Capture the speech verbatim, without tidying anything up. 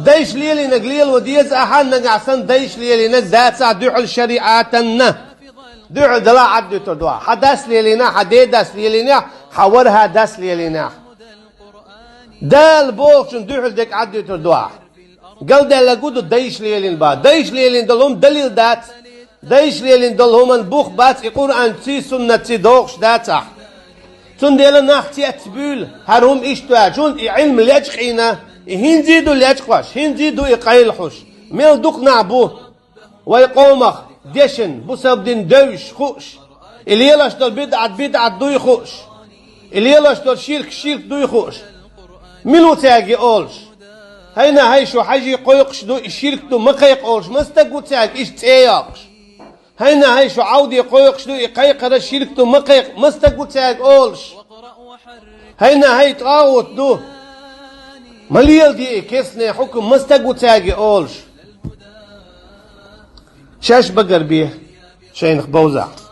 Дайша лелийнарг лело деза ахьа, нагахь санна дайша лелийнарг дацахь дуьхьал шариӀатанна. Дуьхьал Дала Ӏаддуьтур ду ахь. Хьан дас лелийнехь, хьан ден дас лелийнехь, хьан ворхӀе дас лелийнехь. Дала бохучун дуьхьал дерг Ӏаддуьтур ду ахь. Галдаьлларг хӀун ду, дайша лелийна бах. Дайша лелийна долу хӀума далил дац. Дайша лелийна долу хӀуманна бух бац, и Къуръанций, суннатций догӀуш дацахь. Цундела нах цецбуьйлу, хӀара хӀума иштта ваьлча, хӀунда и Ӏилма лечкъийна, и хӀинца а ду лечкъош, хӀинца а ду и къайлахьуш. Мел дукха нах бу вай къомах дешна, бусалба дин девзаш хууш, и лелош долу бидӀат бидӀат дуй хууш, и лелош долу ширк ширк дуй хууш. Мила ву цаьрга и олуш? ХӀайна хӀай шу хьажий кхойкхуш ду, и ширк ду, ма кхайкха олуш, маса стаг ву цаьрга иштта цӀе йоккхуш? ХӀайна хӀай шу Ӏавде кхойкхуш ду, и кхайкхар ширк ду, ма кхайкха, маса стаг ву цаьрга олуш? ХӀайна хӀай тӀагӀут ду, ма леладе и керстанийн хьукам, маса стаг ву цаьрга и олуш? Шаьш багарбе шайнах бовзахь.